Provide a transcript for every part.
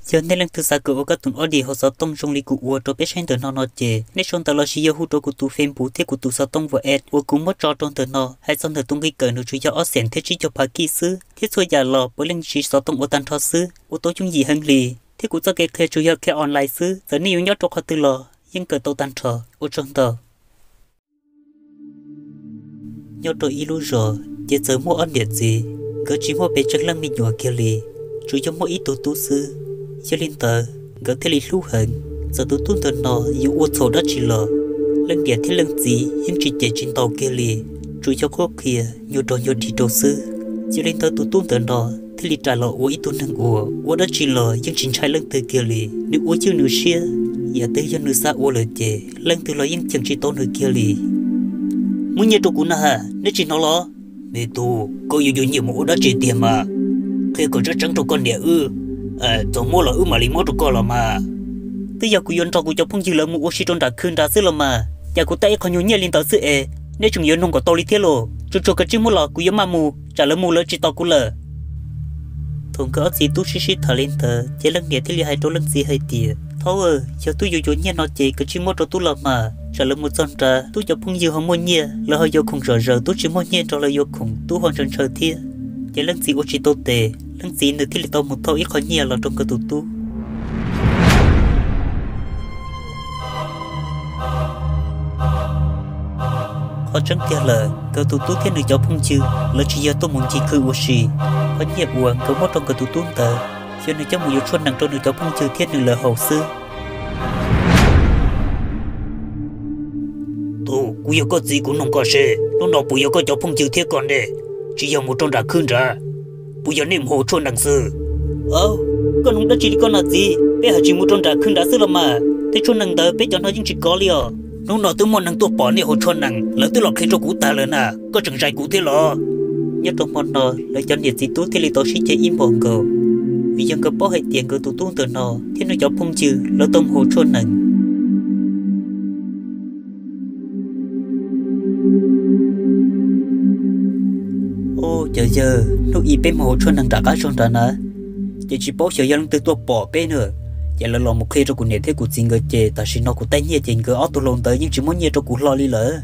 Yog nej leej twg xav kom ua koj tus audio hauv xov tooj zoo li kuv ua rau peb saib ntawm no no ces nej sau ntawv los sis yog hu rau kuv tus Facebook thiab kuv tus xov tooj WhatsApp uas kuv muab tso rau ntawm no. Hais txog ntawm tus nqi kawm nws tsuas yog ob xees thiab tsib caug phav kij xwb, thiab txhua yam los puav leej siv xov tooj ua tag nrho xwb, ua tau yooj yim heev li. Thiab kuv txoj kev qhia tsuas yog qhia online xwb, txawm nej yuav nyob rau qhov twg los yeej kawm tau tag nrho. Ua tsaug ntau. Nyob rau ib lub zos ces txawm muaj ob niam txiv, nkawd tsis muaj pes tsawg leej me nyuam kiag li, tsuas yog muaj ib tug tub xwb. Yog li ntawd nkawd thiaj li hlub heev. Txawm tus tub ntawm no yuav ua txhaum dab tsi los leej niam thiab leej txiv yeej tsis cem tsis ntaus kiag li, tsuas yog qhuab qhia nyuag rog nyuag dig rau xwb. Yog li ntawd tus tub ntawm no thiaj li rais los ua ib tug neeg uas ua dab tsi los yeej tsis ntshai leej twg kiag li. Nws ua ywj nws siab, yam twg yog nws xav ua lawm ces leej twg los yeej cheem tsis tau nws kiag li. Muab nyiaj rau kuv na ha, neb tsis hnov los? Me tub, koj yuav yuav nyiaj mus ua dab tsi tiag mas? Qhia kom tseeb tseeb rau koj niam wb, txaus muab los wb mam li muab rau koj los mas. Twb yog kuv yuav nrog kuv cov phooj ywg lawv mus ua si rau nram khw nrad xwb los mas, cas kuv tau ib qho nyuag nyiaj li ntawd xwb es neb tseem yuav nug kom tau li thiab los? Tsuag tsuag koj tsis muab los kuv yuav maj mus, tsam lawv mus lawv tsis tos kuv lawm. Thaum nkawd ob txiv tub sib sib tham li ntawd ces leej niam thiaj li hais rau leej txiv hais tias, Thaub, yog tub yuav yuav nyiaj no ces koj tsis muab rau tub los mas, tsam lawv mus txog nrad tub cov phooj ywg ho muaj nyiaj, lawv ho yuav khoom zom zaws, tub tsis muaj nyiaj nrog lawv yuav khoom, tub ho ntshaw ntshaw thiab. Ces leej txiv ua tsis tau tes, leej txiv nws thiaj li tau mus thau ib qho nyiaj los rau nkawd tus tub. Qhov tseeb tiag lawm, nkawd tus tub thiab nws cov phooj ywg lawv tsis yog tuaj mus ncig khw ua si. Qhov nyiaj uas nkawd muab rau nkawd tus tub ntawd yog nws coj mus yuav tshuaj nees rau nws cov phooj ywg thiab nws lawv haus xwb. Tub, kuv yog koj txiv, kuv nug koj seb hnub no puas yog koj cov phooj ywg thiab koj nej tsis yog mus rau nram khw nrad, puas yog nej mus haus tshuaj nees xwb? Koj nug dab tsi li koj na txiv, peb haj tsis mus rau nram khw nrad xwb los mas, tej tshuaj nees ntawd peb cov no yeej tsis kov li os. Hnub no twb muaj neeg tuaj pom nej haus tshuaj nees, lawv twb los qhia rau kuv tag lawm na, koj tseem zais kuv thiab los? Nyob rau hmo no lawv cov niam txiv tub thiaj li tau sib ceg ib npaug nkaus, vim yog nkawd paub hais tias nkawd tus tub ntawm no thiab nws cov phooj ywg lawv tau mus haus tshuaj nees. Ub, cov yawg, hnub ib peb mus haus tshuaj nees nram qab zog nrad na, ces tsis paub xyov yog leej twg tuaj pom peb na, ces lawv los mus qhia rau kuv niam thiab kuv txiv nkawd ces tam sim no kuv tau nyiaj ces nkawd ob tug laus ntawd yeej tsis muab nyiaj rau kuv hlo li lawm.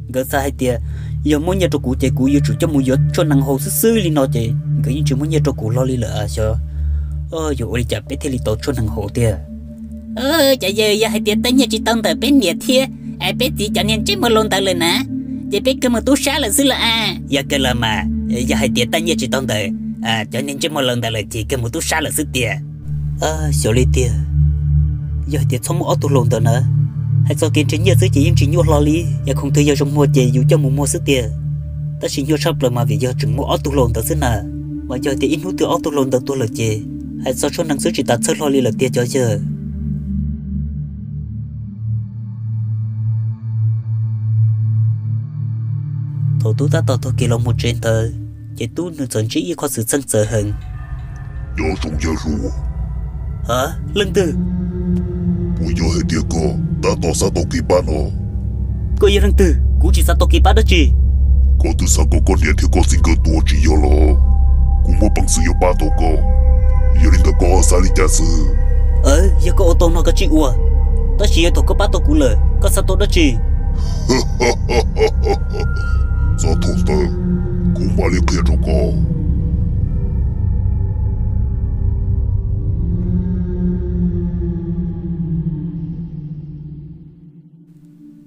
Nkawd xav hais tias yog muab nyiaj rau kuv ces kuv yuav tsum coj mus yuav tshuaj nees haus xwb xwb li no ces nkawd yeej tsis muab nyiaj rau kuv hlo li lawm xyov yuav ua li cas peb thiaj li tau tshuaj nees haus tiag. Cov yawg, yog hais tias tau nyiaj tsis tau ntawm peb niam thiab peb txiv cov niag ntsej muag laus ntawd lawm na, ces peb kawg mus tub sab lawm xwb los a. Yog kawg los mas, yog hais tias tau nyiaj tsis tau ntawm cov niag ntsej muag laus ntawd lawm ces kawg mus tub sab lawm xwb tiag. Xyov li tiag, yog hais tias txhob muab ob tug laus ntawd na, hais txog kev nrhiav nyiaj xwb ces yeej tsis nyuaj hlo li, yog khoom twg yog zoo muag ces yus coj mus muag xwb tiag. Tab sis nyuaj tshaj plaws mas vim yog tseem muaj ob tug laus ntawd xwb na, mas yog hais tias ib hnub twg ob tug laus ntawd tuag lawm ces hais txog tshuaj nees xwb tsis tas txhawj hlo li lawm tiag cov yawg. Thaum tub tab tom taug kev los mus tsev ntawd, ces tub nws txawm ntsib ib qho xwm txheej txawv heev. Nyob zoo yawg hluas. Ha, leej twg? Puas yog hais tias koj tab tom xav tau kev pab no? Koj yog leej twg? Kuv tsis xav tau kev pab dab tsi. Koj twb xav kom koj niam thiab koj txiv nkawd tuag tsis yog los? Kuv muaj peev xwm yuav pab tau koj, yog li ntawd koj xav li cas xwb? Yog koj ua tau no koj tsij ua, tab sis yog thaum koj pab tau kuv lawm koj xav tau dab tsi? Txog thaum ntawd kuv mam li qhia rau koj.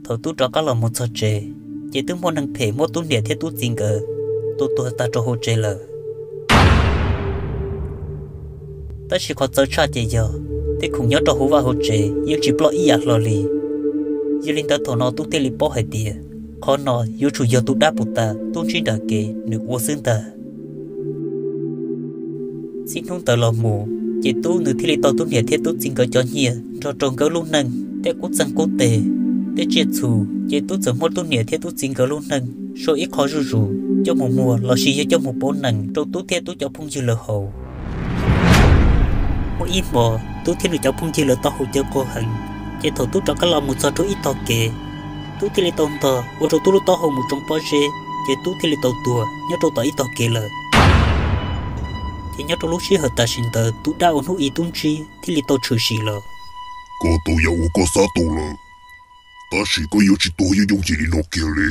Thaum tub rov qab los mus txog tsev, ces twb muaj neeg phem muab tub niam thiab tub txiv nkawd tua tuag tag rau hauv tsev lawm. Tab sis qhov txawv tshaj ces yog tej khoom nyob rau hauv vaj hauv tsev yeej tsis ploj ib yam hlo li. Yog li ntawd thaum no tub thiaj li paub hais tias qhov no yuav tsum yog tus dab puas tas tub ntsib nram kev nws ua xwb ntag. Txij hnub ntawd los mus, ces tub nws thiaj li tau tub niam thiab tub txiv nkawd cov nyiaj nrog rau nkawd lub neej tej qub txeeg qub teg, tej tsiaj txhu, ces tub txawm muab tub niam thiab tub txiv nkawd lub neej sau ib qho zuj zus coj mus muag los sis yog coj mus pauv nees rau tub thiab tub cov phooj ywg lawv haus. Muaj ib hmo, tub thiab nws cov phooj ywg lawv tau haus cawv qaug heev, ces thaum tub rov qab los mus txog rau ib tog kev, tub thiaj li tau ntog ua rau tub lub taub hau mus tsoo pob zeb, ces tub thiaj li tau tuag nyob rau tom ib tog kev lawm. Ces nyob rau lub sij hawm tam sim ntawd tus dab uas hnub ib tub ntsib thiaj li tau tshwm sim los. Koj tau yam uas koj xav tau lawm, tab sis koj yuav tsis tuag yooj yooj yim li no kiag li.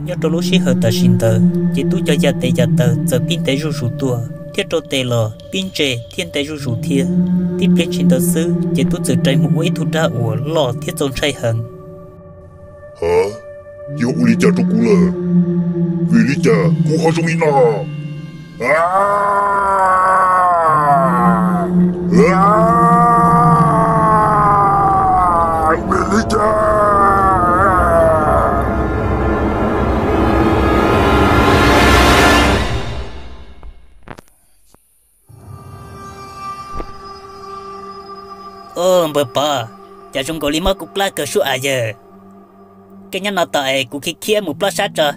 Nyob rau lub sij hawm tam sim ntawd ces tub cov yam tes yam taw txawm pib ntev zuj zus tuaj, thiab rau tes los pib ntse thiab ntev zuj zus thiab. Tib pliag ntshis ntawd xwb ces tub txawm rais mus ua ib tug dab uas loj thiab txaus ntshai heev. Ha, yog ua li cas rau kuv lawm? Vim li cas kuv ho zoo li no? Vim li cas? Au, npawg Pov, cas zoo nkaus li mob kuv plab kawg suab as yawg. Koj nyob no tos es kuv khiav khiav mus plob sab tso,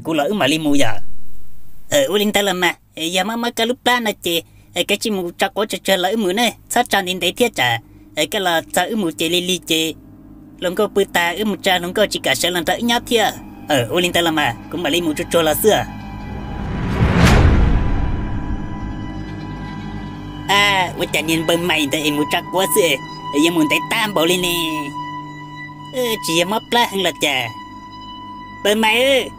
kuv los wb mam li mus yom. Ua li ntawd los mas, yog mob mob koj lub plab no ces koj cia li mus tso quav tsuag tsuag los wb mus ne, txhob tso ntev ntev thiab tsam koj los txog wb mus ces lig lig ces hluas nkauj pw tas wb mus tsa hluas nkauj tsis kam sawv los nrog wb nyob thiab. Ua li ntawd los mas kuv mam li mus tsuag tsuag los xwb. A, ua cas niag npawg Maiv ntawd es mus tso quav xwb, yuav mus ntev tag npaum li ne? Tsis yog mob plab heev los cas? Npawg Maiv,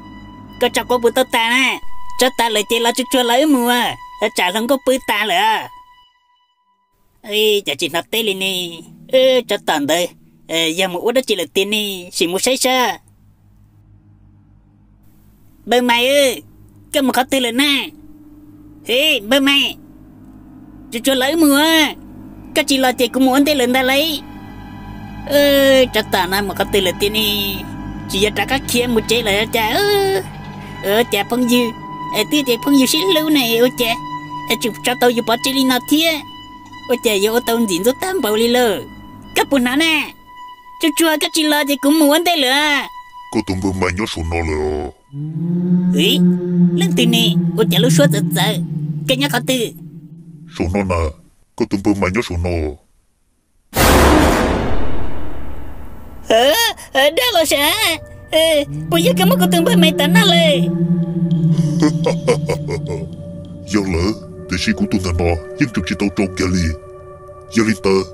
koj tso quav puas tau tas na? Tso tas lawm ces los tsuag tsuag los wb mus, tsam hluas nkauj pw tas lawm. Cas tsis hnov teb li ne? Tsov tom ntawd yog mus ua dab tsi lawm tiag ne, sim mus saib saib. Npawg Maiv, koj mus qhov twg lawm na? He, npawg Maiv, tsuag tsuag los wb mus, koj tsis los ces kuv mus ua ntej lawm ntag lauj. Tsov tom no mus qhov twg lawm tiag ne? Tsis yog rov qab khiav mus tsev lawm cas? Ua cas phooj ywg, twb tias phooj ywg sib hlub ne, ua cas tseem tso tau yus pov tseg li no thiab? Ua cas yuav ua tau ntxim ntxub tag npaum li lauj? Koj puas hnov na? Tsuag tsuag koj tsis los ces kuv mus ua ntej lawm. Koj tus npawg Maiv nyob saum no lawm os. Leej twg ne? Ua cas lub suab txawv txawv? Koj nyob qhov twg? Saum no na, koj tus npawg Maiv nyob saum no. Dab los sav, puas yog koj muab kuv tus npawg Maiv tom noj lawm? Yog lawm, tiam sis kuv tus ntawm no yeej tseem tsis tau rau kiag li. Yog li ntawd,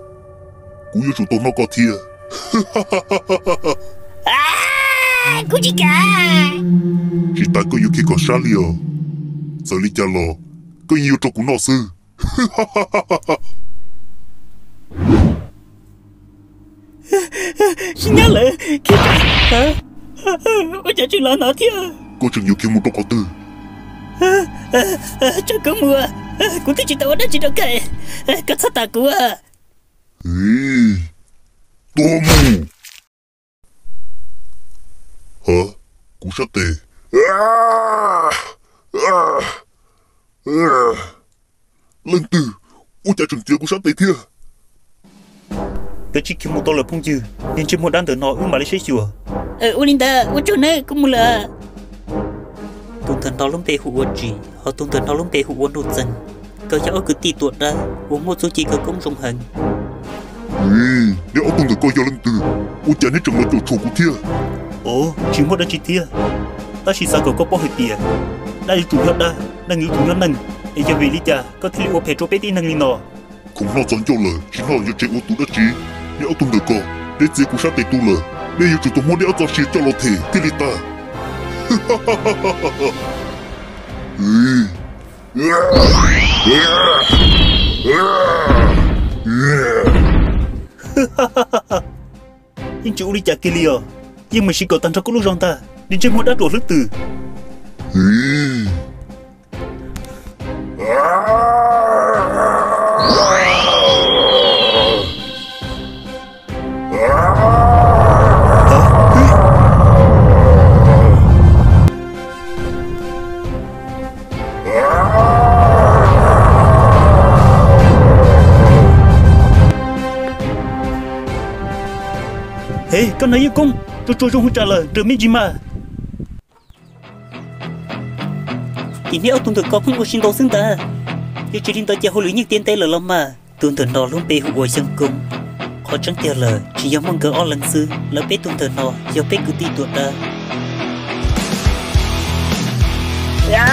kuv yuav tsum tau noj koj thiab. Kuv tsis kam. Tsis tas koj yuav khiav kom sab li os. Txawm li cas los koj yeej yuav rau kuv noj xwb. Sib nyob lawm, khiav. Ua cas tseem los no thiab? Koj tseem yuav khiav mus rau qhov twg? Tso kuv mus, kuv twb tsis tau ua dab tsi rau koj, koj txhob tom kuv. Tuag mus. Ha, kuv sab tes. Leej twg, ua cas tseem txiav kuv sab tes thiab? Koj tsis khiav mus tau lawm phooj ywg, niag ntsej muag dab ntawm no wb mam li saib xyuas. Ua li ntawd ua tsaug nawb, kuv mus lawm. Tus ntawm no lub npe hu ua Tsim, ho tus ntawm no lub npe hu ua Nuj Txeeg. Nkawd yog ob kwv tij tuam dawb uas muaj txuj ci khawv koob zoo heev. Neb ob tug ntawm ko yog leej twg? Ua cas neb tseem los caum tshuam kuv thiab? Ov, tsis muaj dab tsi thiab, tab sis xav kom koj paub hais tias dab yuav tsum nyob dab, neeg yuav tsum nyob neeg, es yog vim li cas koj thiaj li ua phem rau peb tib neeg li no? Khoom noj txog ncauj lawm tsis noj yuav tsev ua tus dab tsi? Neb ob tug ntawm ko, neb txiav kuv sab tes tu lawm, neb yuav tsum tau muab neb ob txoj sia coj los them thiaj li tag. Yeej tsis ua li cas kiag li os, yeej meem siv kom tag nrho koj lub zog ntag, niag ntsej muag dab ruam hlwb twm. He, koj hnav yeeb koob, tsuag tsuag zoo hwv tsam lawm, raws me ntsis mas. Ces neb ob tug ntawm ko pheej ua si ntau xwb ntag, yog tsis li ntawd ces hauj lwm yeej tiav ntev lawm los mas. Tus ntawm no lub npe hu ua Yeej Koob. Qhov tseeb tiag lawm tsis yog muaj nkawd ob leeg xwb, lawv peb tug ntawm no yog peb kwv tij tuam dawb. Yaj!